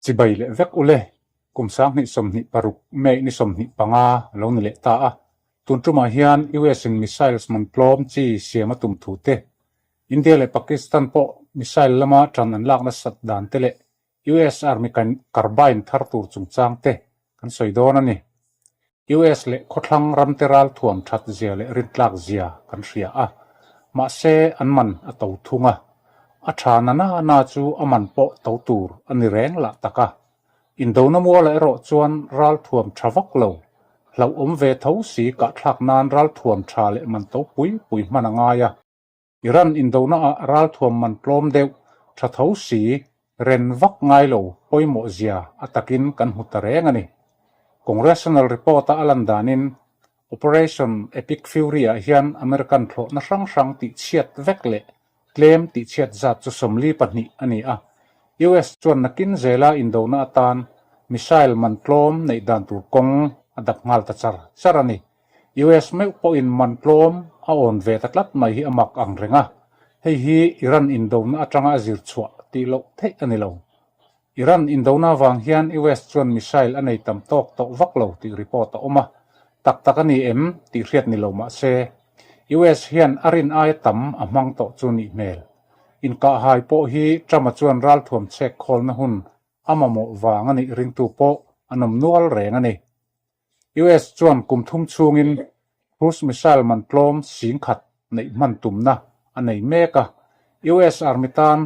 Chibai leh vek ule, kum 2026 May ni 25 a lo ni leh ta a. Tun tumah hian US in missiles man tlawm chi siam a tum thu te, India leh Pakistan pawh missile lama tan an lak nasat dan te leh US Army carbine thar tur chungchang te kan sawi dawn a ni. US leh khawthlang ramte ralthuam that zia leh rintlak zia kan hria a, mahse an man a to thung a. A tha na na na chu a man pawh to tur a ni reng lah tak a. Indona mualah erawh chuan ralthuam tha vak lo, hlauhawm ve tho si kahthlak nan ralthuam tha leh man to pui pui hman a ngai a. Iran indonaah ralthuam man tlawm deuh tha tho si ren vak ngai lo pawimawh zia a takin kan hmu ta reng a ni. Congressional report-a a lan danin Operation Epic Fury-ah hian American thlawhna hrang hrang tihchhiat vek leh tlem tihchhiat zat chu 42 a ni a. US chuan nakin zela indona atan missile man tlawm neih dan tur kawng a dap nghal ta char char a ni. US meuh pawhin man tlawm a awn ve ta tlat mai hi a mak ang reng a, hei hi Iran indona atanga a zir chhuah tih loh theih a ni lo. Iran indona avang hian US chuan missile a nei tam tawk tawh vak lo tih report a awm a, tak tak a ni em tih hriat ni lo mah se, US hian a rin aia tam a hmang tawh chu nih hmel. Inkahhai pawh hi Trump-a chuan ralthuam chhek khawlna hun a mamawh vang a nih ringtu pawh an awm nual reng a ni. US chuan kum thum chhungin Cruise missile man tlawm 10,000 neih hman tumna a nei mek a. US Army tan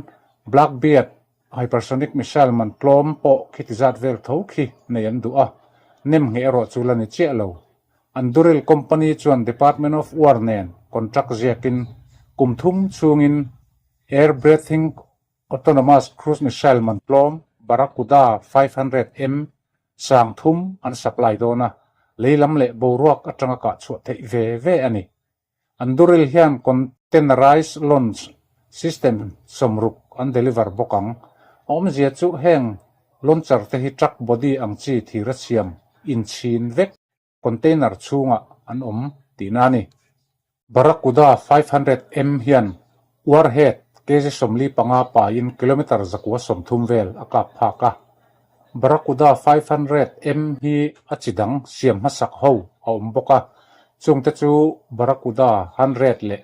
Blackbeard hypersonic missile man tlawm pawh khiti zat vel tho khi nei an duh a, nem ngheh erawh chu la ni chiah lo. Anduril company chuan Department of War nen contract ziakin kum thum chhungin air breathing Autonomous cruise missile man tlawm Barracuda 500M 3000 an supply dawn a, lei lam leh boruak atanga kah chhuah theih ve ve a ni. Anduril hian containerized launch system 60 an deliver bawk ang. A awmzia chu heng launcher te hi truck body ang chi thira siam inchhin vek Container chhungah an awm tihna a ni. Barracuda 500M hian warhead kg 45 paiin kilometre 130 vel a kap phak a. Barracuda 500M hi a chi dang siam hmasak ho a awm bawk a, chungte chu Barracuda 100 leh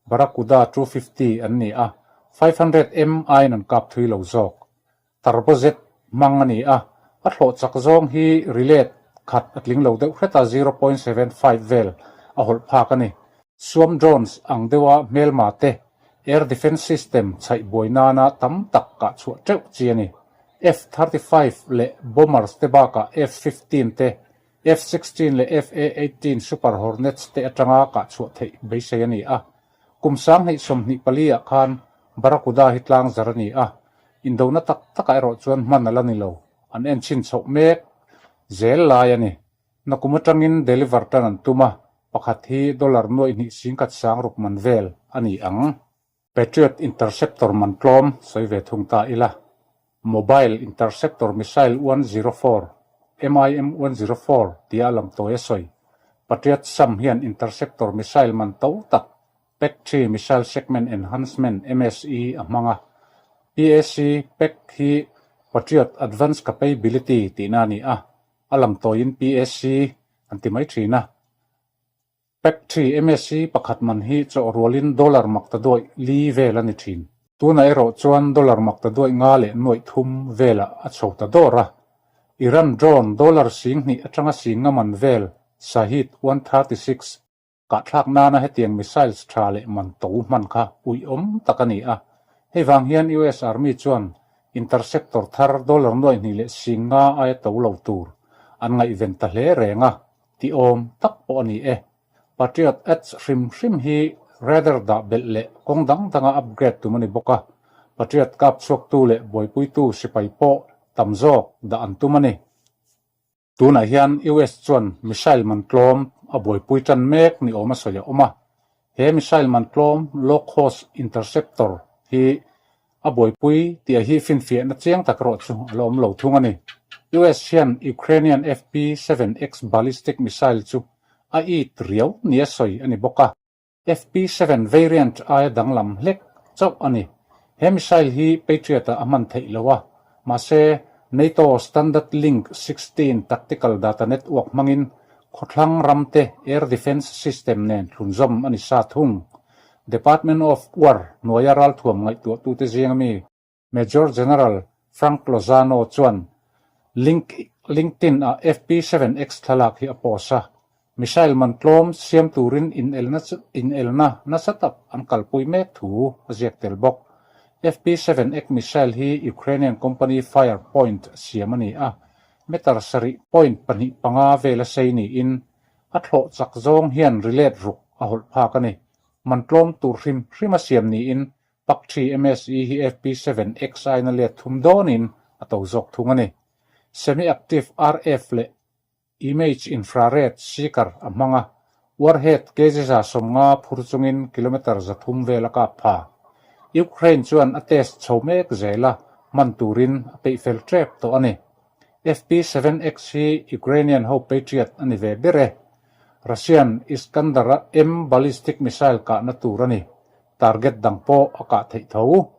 Barracuda 250 an ni a, 500M aiin an kap thui lo zawk. Turbojet hmang a ni a, a thlawh chak zawng hi relay khat a tling lo deuh hret a, 0.75 vel a hawlh phak a ni. Swarm drones ang deuha hmelma te air defence system chhaih buai nana tam tak kah chhuah teuh chi a ni. F-35 leh bombers te bakah F-15 te, F-16 leh F-A-18 Super Hornets te atanga kah chhuah theih beisei a ni a. Kum 2024 ah khan Barracuda hi tlang zar a ni a, Indona tak takah erawh chuan hman a la ni lo, an en chhin chhoh mek zel lai a ni. Nakum atangin deliver tan an tum a, pakhat hi dollar nuaih hnih singkhat sang ruk man vel a ni ang. Patriot Interceptor man tlawm sawi ve thung ta ila, Mobile Interceptor Missile 104, MIM 104, tia a lam tawi a sawi. Patriot SAM hian Interceptor missile man to tak PAC-3 Missile Segment Enhancement, MSE, a hmang a. PAC, PAC, hi Patriot Advanced Capability tihna a ni a, a lam tawiin PAC an ti mai thin a. PAC-3 MSE pakhat man hi chawh rualin dollar makta duaih li vel a ni thin. Tunah erawh chuan dollar makta duaih nga leh nuaih thum velah a chho ta dawr a. Iran drone dollar 2000 atanga 50 man vel Shahed 136 Kahthlak nana hetiang missiles tha leh man to hman kha uiawm tak a ni a. Hei vang hian US Army chuan interceptor thar dollar 2,500 aia to lo tur an ngaihven ta hle reng a, tiawm tak pawh a ni e. Patriot Ads hrim hrim hi radar dah belh leh kawng dang danga upgrade tum a ni bawk a, Patriot kap chhuaktu leh buaipuitu sipai pawh tam zawk dah an tum a ni. Tunah hian US chuan missile man tlawm a buaipui tan mek ni awm a sawi a awm a. He missile man tlawm low cost interceptor hi a buaipui tih a hi finfiahna chiang tak erawh chu a la awm lo thung a ni. US hian Ukrainian FP-7X ballistic missile chu a it riau nia sawi a ni bawk a. FP-7 variant aia danglam hlek chauh a ni. He missile hi Patriot-ah a hman theih lo a, mahse NATO Standard Link 16 Tactical Data Network hmangin khawthlang ramte air defence system nen thlunzawm a ni sa thung. Department of War hnuaia ralthuam ngaihtuahtute zinga mi Major General Frank Lozano chuan LinkedIn-ah FP7X thlalak hi a post a, missile man tlawm siam turin inelna nasa tak an kalpui mek thu a ziak tel bawk. FP7X missile hi Ukrainian company Fire Point siam a ni a, meter sarih point pahnih panga vela sei niin a thlawh chak zawng hian rilet ruk a hawlh phak a ni. Man tlawm tur hrim hrim a siam niin Pakthi MSE hi FP7X aiin a let thum dawnin a to zawk thung a ni. Semi-active RF leh Image Infrared seeker a hmang a, warhead kg 50 phur chungin kilometre 300 vel a kap pha. Ukraine chuan a test chho mek zel a, hman turin a peih fel tep tawh a ni. FP7X hi Ukrainian ho Patriot a ni ve ber e. Russian Iskander-M ballistic missile kahna tur a ni. Target dang pawh a kah theih tho.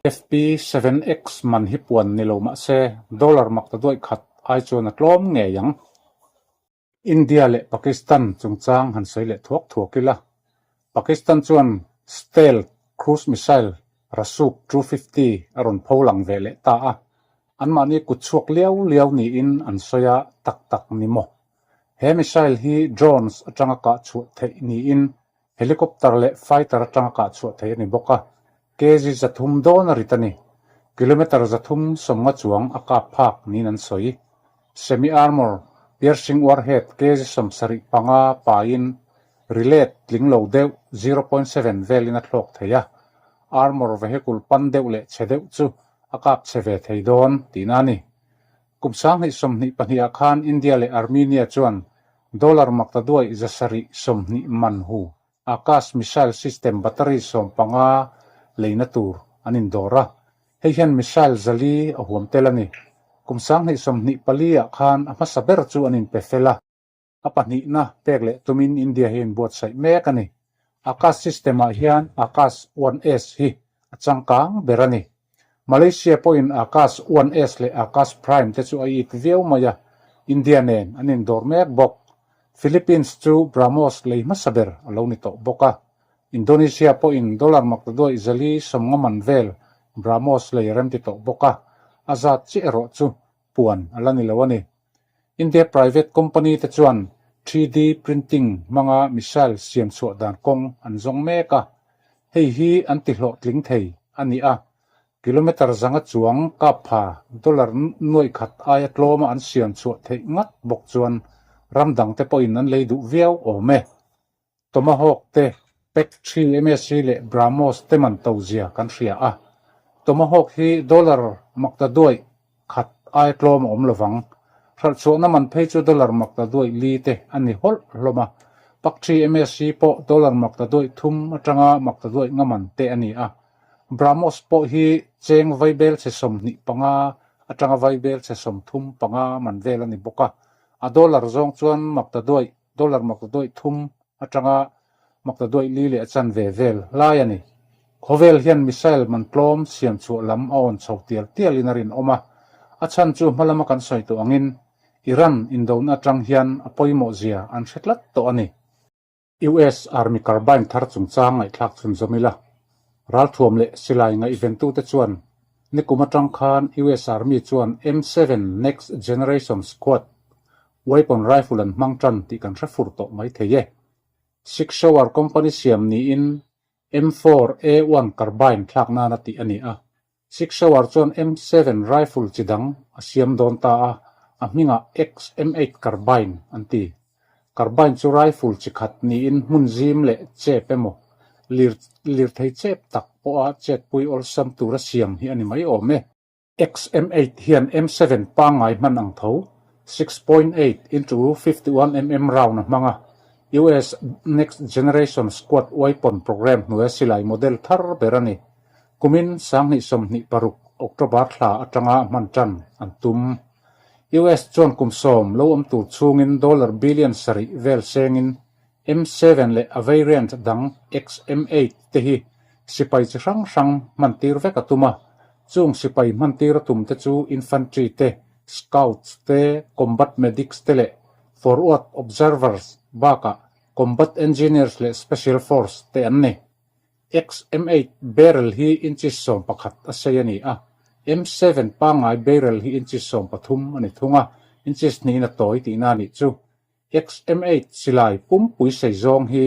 FP7X man hi puan ni lo mah se, dollar mak ta duaih khat ai chuan a tlawm ngei ang. India leh Pakistan chungchang han sawi leh thuak thuak ila, Pakistan chuan Stealth cruise missile Rasuk 250 a rawn pho lang ve leh ta a, anmahni kut chhuak liau liau niin an sawi a, tak tak ni maw? He missile hi drones atanga kah chhuah theih niin Helicopter leh fighter atanga kah chhuah theih a ni bawk a, kg 300 dawn a rit a ni. Kilometre 350 chuang a kap phak niin an sawi. Semi-armour piercing warhead kg 75 paiin rilet tling lo deuh 0.7 velin a thlawk thei a, armour vehicle pan deuh leh chhe deuh chu a kap chhe ve thei dawn tihna a ni. Kum 2022 ah khan India leh Armenia chuan dollar makta duaih 720 man hu Akash missile system battery 15 leina tur an indawr a, hei hian missile 400 a huam tel a ni. Kum 2024 ah khan a hmasa ber chu an inpe fel a. A pahnihna pek leh tumin India hi a inbuatsaih mek a ni. Akash system-ah hian Akash 1S hi a changkang ber a ni. Malaysia pawhin Akash 1S leh Akash Prime te chu a it viau mai a, India nen an indawr mek bawk. Philippines chu BrahMos lei hmasa ber a lo ni tawh bawk a. Indonesia pawhin dollar maktaduaih 450 man vel BrahMos lei a remti tawh bawk a, a zat chiah erawh chu puan a la ni lo a ni. India private company te chuan 3D printing hmanga missile siam chhuah dan kawng an zawng mek a, hei hi an ti hlawhtling thei a ni a, kilometre 100 chuang kap pha dollar nuaih khat aia tlawma an siam chhuah theih ngat bawk chuan ram dangte pawhin an lei duh viau awm e. Tomahawk te, Pac 3 MSC leh BrahMos te man to zia kan hria a. Tomahawk hi dollar makta duaih khat ai tlawm a awm lovang. Hralhchhuahna man phei chu dollar makta duaih li te a ni hawlh hlawm a. Pac 3 MSC pawh dollar makta duaih thum atanga makta duaih nga man te a ni a. BrahMos pawh hi cheng vaibel chhe 25 atanga vaibel chhe 35 man vel a ni bawk a. A dollar zawng chuan makta duaih Dollar maktaduaih thum atanga maktaduaih li leh a chanve vel lai a ni. Khawvel hian missile man tlawm siam chhuah lam a awn chho tial tialin a rinawm a, a chhan chu hma lama kan sawi tawh angin Iran indona atang hian a pawimawh zia an hre tlat tawh a ni. US Army Carbine thar chungchang ngaihthlak chhunzawm ila, ralthuam leh silai ngaihventute chuan nikum atang khan US Army chuan M7 Next Generation Squad Weapon rifle an hmang tan tih kan hre fur tawh mai thei e. Sig Sauer company siam niin M4 A1 carbine thlak nana tih a ni a. Sig Sauer chuan M7 rifle chi dang a siam dawn ta a, a hmingah XM8 carbine an ti. Carbine chu rifle chi khat niin hmun zim leh chep emaw, lir lirthei chep tak pawha chetpui awlsam tura siam hi a ni mai awm e. XM8 hian M7 pangngai hman ang tho, 6.8 into 51 mm round a hmang a, US Next Generation Squad Weapon Program hnuaia silai model thar ber a ni. Kumin 2026 October thla atanga hman tan an tum. US chuan kum sawm lo awm tur chhungin dollar billion sarih vel sengin M7 leh a variant dang XM8 te hi sipai chi hrang hrang hman tir vek a tum a, chung sipai hman tir a tum te chu infantry te, Scouts te, Combat Medics te leh Forward Observers bakah Combat Engineers leh Special Force te an ni. XM8 barrel hi inches 11 a sei a ni a, M7 pangngai barrel hi inches 13 a ni thung a, inches hnihin a tawi tihna a nih chu. XM8 silai pumpui sei zawng hi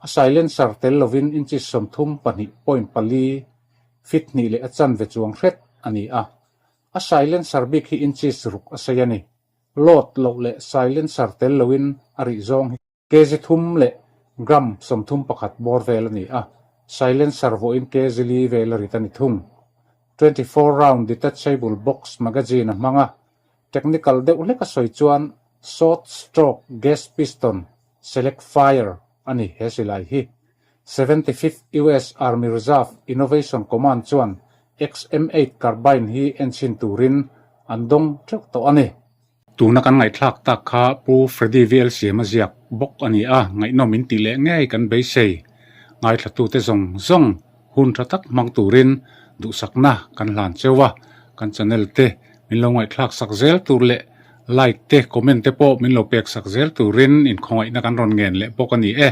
a silencer tel lovin inches 32.4 feet hnih leh a chanve chuang hret a ni a, a silencer bik hi inches ruk a sei a ni. Load loh leh silencer tel loin a rih zawng hi Kg thum leh gram 31 bawr vel a ni a, silencer vawiin kg li vel a rit a ni thung. 24 round detachable box magazine a hmang a, technical deuh hlek a sawi chuan short stroke gas piston select fire a ni he silai hi. 75th US Army Reserve Innovation Command chuan XM8 carbine hi enchhin turin an dawng teuh tawh a ni. Tuna kan ngaihthlak tak kha Pu Freddy VL Siama ziak bawk a ni a, ngaihnawm in tih leh ngei kan beisei. Ngaithlatute zawng zawng hun tha tak hmang turin duhsakna kan hlan cheu a, kan channel te min lo ngaihthlak sak zel tur leh like te comment te pawh min lo pek sak zel turin inkhawngaihna kan rawn ngen leh bawk a ni e.